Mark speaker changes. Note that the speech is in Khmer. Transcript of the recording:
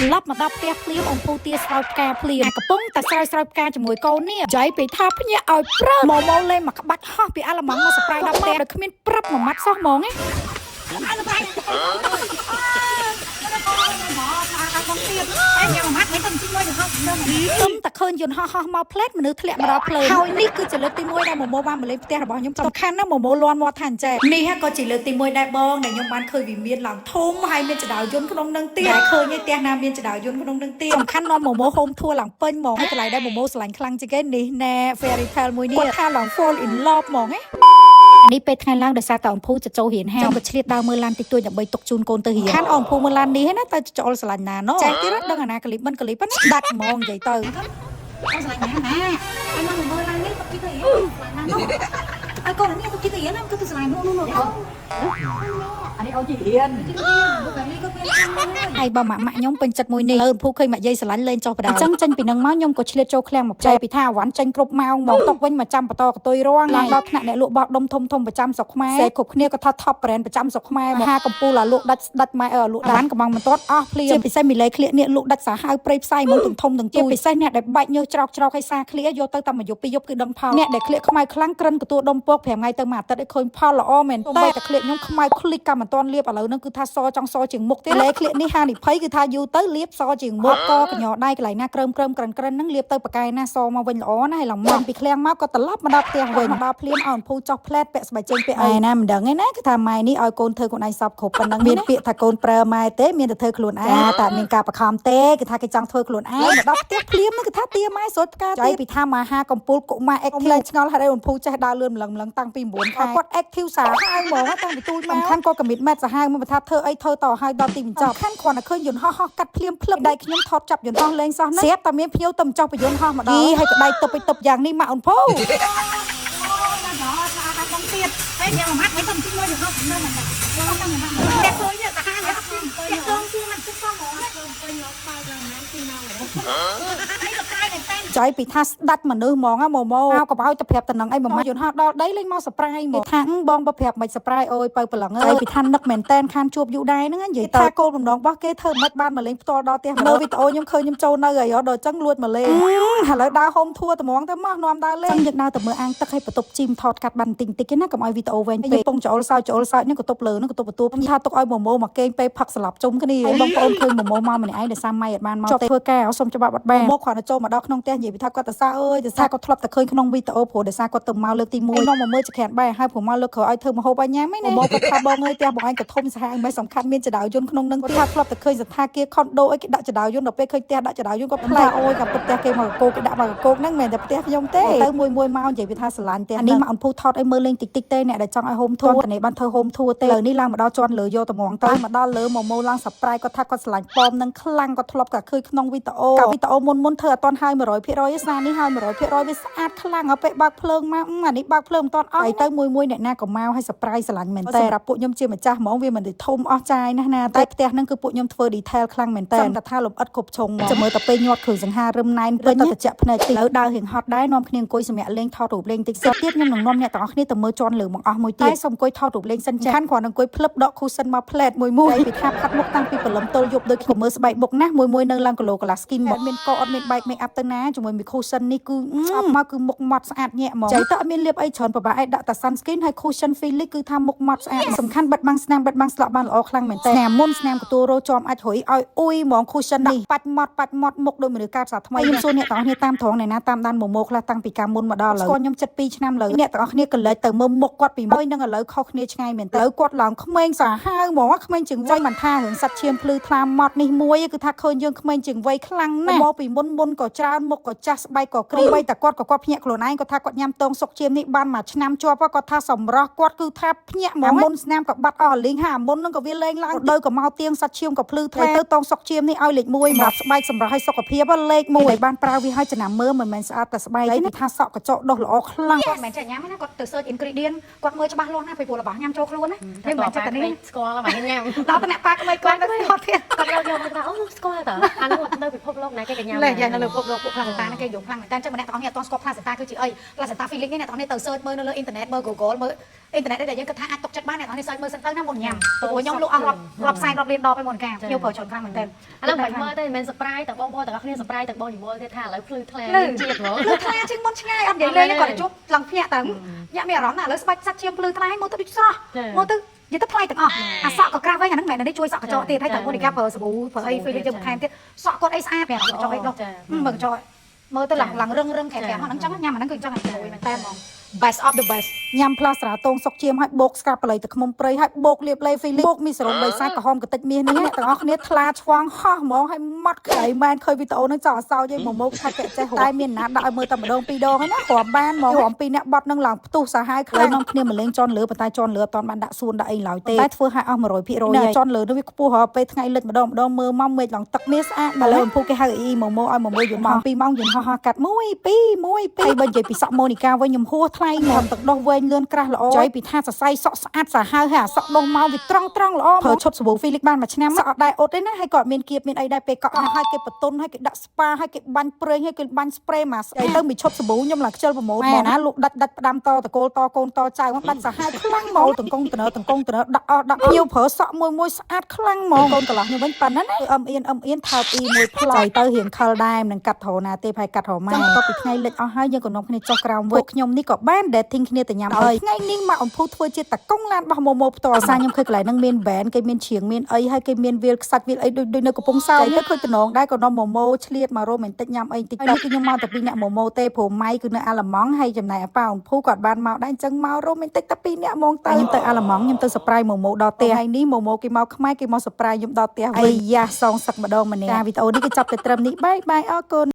Speaker 1: ត្រឡប់មកដល់ផ្ទះភ្លាមអំពូទាស្រោចផ្កាភ្លាមកំពុងតែស្រោចស្រោចផ្កាជាមួយកូននេះចៃពេលថាភ្ញាក់ឲ្យព្រឺមកមកលេងមកក្បាច់ហោះពីអាឡម៉ង់មក surprise ដល់ផ្ទះដោយគ្មានប្រាប់មួយម៉ាត់សោះហ្មងឯង ទុំតែឃើញយន្តហោះហោះមកផ្លេតមនុស្សធ្លាក់មកដល់ភ្លើងហើយនេះគឺជាលើកទី1ដែលម៉ូម៉ូបានមកលេងផ្ទះរបស់ខ្ញុំសំខាន់ណាស់ម៉ូម៉ូលាន់មាត់ថាអញ្ចេះនេះហាក៏ជាលើកទី1ដែរបងដែលខ្ញុំបានឃើញវិមានឡើងធំហើយមានចដៅយន្តក្នុងនឹងទៀតតែឃើញឯផ្ទះណាមានចដៅយន្តក្នុងនឹងទៀតសំខាន់នាំម៉ូម៉ូ home tour ឡើងពេញហ្មងហើយកន្លែងដែលម៉ូម៉ូស្រឡាញ់ខ្លាំងជាងគេនេះណែ fairy tale មួយនេះគាត់ថាឡើង fall in love ហ្មងឯង នេះពេលថ្ងៃឡើងដោយសារតែអំភូจะចូលរៀនហាចាំក៏ឆ្លៀតដើរមើលឡានតិចតួចដើម្បីទុកជូនកូនទៅរៀនខានអំភូមើលឡាននេះណាតើចោលស្រឡាញ់ណាណោះចែកទៀតដឹងអាណាកលីបមិនកលីបណាដាច់ហ្មងនិយាយទៅ
Speaker 2: អូស្រឡាញ់ណាស់ណាអញមកមើលឡើងនេះទុកជីទៅរៀនស្រឡាញ់ណាស់នោះឲ្យកូននេះទុកជីទៅរៀនណាគឺទៅស្រឡាញ់នោះនោះនោះ
Speaker 3: អានេះអូនជីរៀន
Speaker 2: បែបនេះក៏មានដែរ
Speaker 1: ហើយបើម៉ាក់ម៉ាក់ខ្ញុំពេញចិត្តមួយនេះលើអំភូឃើញម៉ាក់យាយស្រឡាញ់លេងចុះបដៅអញ្ចឹងចេញពីនឹងមកខ្ញុំក៏ឆ្លៀតចូលឃ្លាំងមកចែកពីថាអវ៉ាន់ចេញគ្រប់ម៉ោងមកຕົកវិញមកចាំបន្តកតុយរងឡើងដល់ថ្នាក់អ្នកលក់បោះដុំធំធំប្រចាំស្រុកខ្មែរសេគ្រប់គ្នាក៏ថា top brand ប្រចាំស្រុកខ្មែរមកហាកំពូលអាលក់ដាច់ដាច់ម៉ែអើលក់ដានកំងមិនទាត់អស់ភ្លាមជាពិសេសមីលេក្លៀកនេះលក់ដាច់សាហាវព្រៃផ្សៃមកទាំងធំទាំងទូចជាពិសេសអ្នកដែលបែកញើសច្រោកច្រោកឲ្យសាក្លៀយកទៅតែមួយយប់ពីរយប់គឺដឹងផលអ្នកដែលក្លៀកខ្មៅខ្លាំងក្រិនកទួដុំពក5ថ្ងៃទៅមួយអាទិត្យឲ្យឃើញផលល្អមែនតែតែក្លៀកខ្ញុំខ្មៅក្លិកក៏មិនទាន់លាបឥឡូវហ្នឹងគឺថាសចង់សជាងមុខទៀតលេក្លៀកនេះហានិភ័យគឺថាយូរទៅលាបសជាងមុខកកញ្ញដៃកន្លែងណាក្រើមក្រើមក្រិនក្រិនហ្នឹងលាបទៅប៉កែណាសមកវិញល្អណាស់ហើយឡើងមកពីឃ្លាំងមកក៏ត្រឡប់មកដល់ផ្ទះវិញមកដល់ភ្លាមឲ្យអំភូចោះផ្លែតពាក់ស្បែកជើងពាក់អីណាមិនដឹងឯណាគឺថាម៉ែនេះឲ្យកូនធ្វើខ្លួនឯងសពគ្រប់ប៉ុណ្ណឹងមានពាក្យថាកូនប្រើម៉ែទេមានតែធ្វើខ្លួនឯងតែមានការបខំទេគឺថាគេចង់ធ្វើខ្លួនឯងមកដល់ផ្ទះភ្លាមហ្នឹងគឺថាទាម៉ែសូត្រផ្កាទៀតចៃពីថាមហាកំពូលកុមារ active លែងឆ្ងល់ហេតុអីអំភូចេះដើរលឿនម្លឹងម្លឹងតាំងពី9ខែគាត់ active សាហាវហ្មងតាំងពីទូចមកសំខាន់គាត់ commitment សាហាវមកថាធ្វើអីធ្វើតឲ្យដល់ទីបញ្ចប់សំខាន់គ្រាន់តែឃើញយន្តហោះហោះកាត់ភ្លាមភ្លឹបដៃខ្ញុំថតចាប់យន្តហោះលេងសោះណាស្រាប់តែមានភ្ញៀវទៅចោះបយន្តហោះមកដល់ហើយក៏ដៃទប់ឲ្យទប់យ៉ាងនេះម៉ាក់អូនភូ
Speaker 2: អូដល់ដល់បងទៀតហើយញ៉ាំមួយម៉ាត់មិនទៅជីមួយទៅនៅមិនដែរទៅមួយម៉ាត់តែឃើញតាហានេះតែកងគួរមិនទឹកសោះហ្មងពេញលោកបើឡើងណាទីណៅនេះក៏ក្រៃតែតែ
Speaker 1: ចៃពីថាស្ដាច់មនុស្សហ្មងម៉ូម៉ូមកក៏ឲ្យទៅប្រាប់តំណឹងអីមួយយន្តហោះដល់ដីលេងមក surprise មកថាបងបើប្រាប់មិន surprise អូយបើប្រឡងអើយពីថានឹកមែនតែនខានជួបយូរដែរហ្នឹងនិយាយទៅថាគោលបំណងរបស់គេធ្វើមិនបានមកលេងផ្ទាល់ដល់ផ្ទះមើលវីដេអូខ្ញុំឃើញខ្ញុំចូលនៅអីដល់ចឹងលួចមកលេងឥឡូវដើរ home tour ត្មងទៅមកនាំដើរលេងចឹងយើងដើរទៅមើលអាងទឹកឲ្យបន្ទប់ជីមថតកាត់បានតិចតិចណាកុំឲ្យវីដេអូវែងពេកពងច្អល់សើចច្អល់សើចហ្នឹងក៏ទប់លើហ្នឹងក៏ទប់បន្ទួថាទុកឲ្យម៉ូម៉ូមកគេងពេលផឹកស្លាប់ជុំគ្នាហើយបងប្អូនឃើញម៉ូម៉ូមកម្នាក់ឯងដោយសារម៉ៃអត់បានមកទេធ្វើការសុំច្បាប់អត់បានមកគ្រាន់តែចូលមកដល់ក្នុងផ្ទះនិយាយពីថាគាត់ទៅសាអើយទៅសាគាត់ធ្លាប់តែឃើញក្នុងវីដេអូព្រោះដោយសារគាត់ទៅមកលើកទី1នាំមកមើលចក្រានបែរហើយព្រោះមកលើកក្រោយឲ្យធ្វើម្ហូបឲ្យញ៉ាំឯណាមកគាត់ថាបងអើយផ្ទះបងឯងក៏ធំសាហាវមិនសំខាន់មានចដៅយន្តក្នុងនឹងទៀតថាធ្លាប់តែឃើញសន្តាគារខុនដូអីគេដាក់ចដៅយន្តដល់ពេលឃើញផ្ទះដាក់ចដៅយន្តគាត់ប្លែកអូយក៏ពិតផ្ទះគេមកកោគេដាក់មកកោហ្នឹងមិនមែនតែផ្ទះខ្ញុំទេទៅមួយមួយមកនិយាយពីថាស្រឡាញ់ផ្ទះនេះមកអនភូថតឲ្យមើលលេងតិចតិចទេអ្នកដែលចង់ឲ្យ home tour តនេះបានធ្វើ home tour ទេលើនេះឡើងមកដល់ជាន់លើយកត្មងទៅមកដល់លើមកម៉ូឡើង surprise គាត់ថាគាត់ស្រឡាញ់ប៉មនឹងខ្លាំងគាត់ធ្លាប់តែឃើញក្នុងវីដេអូកាវីដេអូមុនមុនធ្វើអត់ទាន់ហើយ100%ទេសារនេះហើយ100%វាស្អាតខ្លាំងឲ្យពេលបើកភ្លើងមកអានេះបើកភ្លើងមិនទាន់អស់ហើយទៅមួយមួយអ្នកណាក៏មកឲ្យ surprise ស្រឡាញ់មែនតើសម្រាប់ពួកខ្ញុំជាម្ចាស់ហ្មងវាមិនได้ធំអស់ចាយណាស់ណាតែផ្ទះហ្នឹងគឺពួកខ្ញុំធ្វើ detail ខ្លាំងមែនតើតែថាលំអិតគ្រប់ជ្រុងហ្មងចាំមើលតែពេលញាត់គ្រឿងសង្ហារឹមណែនពេញទៅតិចភ្នែកតិចលើដើររៀងហត់ដែរនាំគ្នាអង្គុយសម្រាប់លេងថតរូបលេងតិចសិតទៀតខ្ញុំនឹងនាំអ្នកទាំងអស់គ្នាទៅមើលជាន់លើមកអស់មួយទៀតតែសូមអង្គុយថតរូបលេងសិនចាខាន់គ្រាន់អង្គុយភ្លឹបដក cushion មកផ្លែតមួយមួយពីថាផាត់មុខតាំងពីព្រលឹមទល់យប់ដូចខ្ញុំមើលស្បែកមុខណាស់មួយមួយនៅឡើងគីឡូកន្លះ skin មកមានកអត់មានបែក make up ទៅណាជាមួយមួយ cushion នេះគឺអប់មកគឺមុខម៉ត់ស្អាតញាក់ហ្មងចៃទៅអត់មានលាបអីច្រើនប្រហែលឯដាក់តែ sunscreen ហើយ cushion Felix គឺថាមុខម៉ត់ស្អាតសំខាន់បិទបាំងស្នាមបិទបាំងស្លក់បានល្អខ្លាំងមែនតើស្នាមមុនស្នាមកទួលរោជាំអាចរុយឲ្យអ៊ុយហ្មង cushion នេះបាច់ម៉ត់បាច់ម៉ត់មុខដូចមនុស្សកើតសាថ្មីខ្ញុំសួរអ្នកទាំងអស់គ្នាតាមត្រង់អ្នកណាតាមដានម៉ូម៉ូខ្លះតាំងពីកាលមុនមកដល់ឥឡូវស្គាល់ខ្ញុំចិត្ត2ឆ្នាំលើអ្នកទាំងអស់គ្នាក៏លេចទៅមើលមុខគាត់ពីមុននឹងឥឡូវខុសគ្នាឆ្ងាយមែនតើគាត់ឡើងក្មេងសាហាវហ្មងក្មេងជាងវ័យមិនថារឿងសัตว์ឈាមភ្លឺថ្លាម៉ត់នេះមួយគឺថាឃើញយើងក្មេងជាងវ័យខ្លាំងណាស់មកពីមុនមុនក៏ច្រើនមុខក៏ចាស់ស្បែកក៏គ្រីបីតែគាត់ក៏គាត់ភ្ញាក់ខ្លួនឯងគាត់ថាគាត់ញ៉ាំតងសុកឈាមនេះបានមួយឆ្នាំជាប់គាត់ថាសម្រស់គាត់គឺថាភ្ញាក់ហ្មងមុនស្នាមក៏បាត់អស់លីងហាមុននឹងក៏វាលែងឡើងដូវក៏មកទៀងសัตว์ឈាមក៏ភ្លឺថ្លាទៅតងសុកឈាមនេះឲ្យលេខ1សម្រាប់ស្បែកសម្រាប់ឲ្យសុខភាពលេខ1បានប្រើវាឲ្យចំណាំមើលមិនមែនស្អាតតែស្បែកទេថាសក់កញ្ចក់ដុះល្អខ្លាំង
Speaker 2: គាត់មិនមែនចេះញ៉ាំទេណាគាត់ទៅ search ingredient គាត់មើលច្បាស់លាស់ណាពីព្រោះរបស់ញ៉ាំចូលខ្លួនណាវាមិនមែនចិត្តតែនេះ
Speaker 3: ស្គាល់ហើយញ៉ាំ
Speaker 2: ដល់តែអ្នកប៉ាក្មេងគាត់ទៅស្គាល់ទៀត
Speaker 3: គាត់យកយកមកថាអូស្គាល់តើអានោះនៅពិភពលោកណាគេក៏ញ៉ាំ
Speaker 2: លេះយ៉ាងនៅលើពិភពលោកពួកខ្លាំងតា placenta ហ្នឹងគេយំខ្លាំងមែនតើអញ្ចឹងម្នាក់ទាំងអស់គ្នាអត់ទាន់ស្គាល់ placenta គឺជាអី placenta Felix នេះអ្នកទាំងអស់គ្នាទៅ search មើលនៅលើអ៊ីនធឺណិតមើល Google មើលអ៊ីនធឺណិតដែលយើងគិតថាអាចទុកចិត្តបានអ្នកទាំងអស់គ្នា search មើលសិនទៅណាមុនញ៉ាំព្រោះខ្ញុំលក់អស់រាប់រាប់សែនរាប់លានដបឯមុនកាខ្ញុំប្រើច្រើនខ្លាំងមែនតើ
Speaker 3: ឥឡូវមិនមើលទេមិនមែន surprise តែបងប្អូនទាំងអស់គ្នា surprise ទាំងបងនិមលទៀតថាឥឡូវភ្លឺថ្លាជាតិហ្មង
Speaker 2: ភ្លឺថ្លាជាងមុនឆ្ងាយអត់និយាយលេងគាត់ទៅជួបឡើងភ្ញាក់ទៅញាក់មានអារម្មណ៍ណាឥឡូវស្បែកសាច់ឈាមភ្លឺថ្លាមកទៅដូចស្រស់មកទៅនិយាយទៅថ្លៃទាំងអស់អាសក់ក៏ក្រាស់វិញអាហ្នឹងមិនមែននេះជួយសក់កញ្ចក់ទៀតហើយត្រូវមុននៃការប្រើសាប៊ូប្រើអី Felix យើងបន្ថែមទៀតសក់គាត់អីស្អាតប្រាប់កញ្ចក់អីដោះមើលកញ្ចក់មើលទៅឡើងឡើងរឹងរឹងខែប្រាំហ្នឹងចឹងញ៉ាំអាហ្នឹងគឺចឹងជួយមែនតើហ្មង best of the best
Speaker 1: ញ៉ាំផ្លាស្រាតងសុកឈាមហើយបោកស្កាប់បល័យទឹកឃ្មុំព្រៃហើយបោកលាបលេ Felix បោកមីសរ៉ុំបីសាច់ក្រហមកតិចមាសនេះអ្នកទាំងអស់គ្នាថ្លាឆ្វងហោះហ្មងហើយម៉ត់ក្រៃមែនឃើញវីដេអូហ្នឹងចង់អសោចឯងមកមកថាកែចេះតែមានណាដាក់ឲ្យមើលតែម្ដងពីរដងឯណាគ្រាំបានហ្មងគ្រាំពីរអ្នកបត់នឹងឡើងផ្ទុះសាហាវខ្លាំងនាំគ្នាមកលេងចន់លើប៉ុន្តែចន់លើអត់ទាន់បានដាក់សួនដាក់អីឡើយទេតែធ្វើឲ្យអស់100%ណាចន់លើនោះវាខ្ពស់រាល់ពេលថ្ងៃលិចម្ដងម្ដងមើលមកមេឃឡើងទឹកមាសស្អាតឥឡូវអំពូគេហៅអ៊ីមកមកឲ្យមកមើលយន្តហោះ2ម៉ោងយន្តហោះហោះកាត់1 2 1 2ហើយបើនិយាយពីសក់ម៉ូនីកាវិញខ្ញុំហួសថ្លៃហ្មងទឹកដោះវែងលឿនក្រាស់ល្អចុយពីថាសរសៃសក់ស្អាតសាហាវហើយអាសក់ដុះមកវាត្រង់ត្រង់ល្អប្រើឈុតសាប៊ូ Felix បានមួយឆ្នាំសក់អត់ដែរអ៊ុតទេណាហើយក៏អត់មានគៀបមានអីដែរពេលកក់ហើយគេបតុនហើយគេដាក់ស្ប៉ាហើយគេបាញ់ប្រេងហើយគេបាញ់ spray មកស្អីទៅមួយឈុតសាប៊ូខ្ញុំឡើងខ្ជិលប្រម៉ូទហ្មងណាលក់ដាច់ដាច់ផ្ដាំតតកូលតកូនតចៅមកដាច់សាហាវខ្លាំងហ្មងតង្គងតនតង្គងតនដាក់អស់ដាក់ភ្ញៀវប្រើសក់មួយមួយស្អាតខ្លាំងហ្មងកូនកន្លោះខ្ញុំវិញប៉ុណ្ណាណាអឹមអៀនអឹមអៀនថើបអ៊ីមួយផ្លោយទៅរៀងខលដែរមិននឹងកាត់ត្រណាទេផែកាត់រម៉ែបន្ទាប់ពីថ្ងៃលិចអស់ហើយយើងក៏នាំគ្នាចុះក្រោមវិញខ្ញុំនេះក៏បាន dating គ្នាទៅញ៉ាំអីថ្ងៃនេះមកអំភូធ្វើជាតកុងឡានរបស់ម៉ូម៉ូផ្ទាល់សារខ្ញុំឃើញកន្លែងហ្នឹងមាន band គេមានឈៀងមានអីហើយគេមានវាលខ្សាច់វាលអីដូចដូចនៅកំពង់សោមទៅឃើញតំណងដែរក៏នាំម៉ូម៉ូឆ្លៀតមករ៉ូមែនតិចញ៉ាំអីតិចទៅគឺខ្ញុំមកតែពីរអ្នកម៉ូម៉ូទេព្រោះម៉ៃគឺនៅអាល្លឺម៉ង់ហើយចំណែកអាប៉ាអំភូគាត់បានមកដែរអញ្ចឹងមករ៉ូមែនតិចតែពីរអ្នកហ្មងទៅខ្ញុំទៅអាល្លឺម៉ង់ខ្ញុំទៅ surprise ម៉ូម៉ូដល់ផ្ទះហើយនេះម៉ូម៉ូគេមកខ្មែរគេមក surprise ខ្ញុំដល់ផ្ទះវិញអាយ៉ាសងសឹកម្ដងម្នាក់វីដេអូនេះគឺចាប់តែត្រឹមនេះbye bye អរគុណ។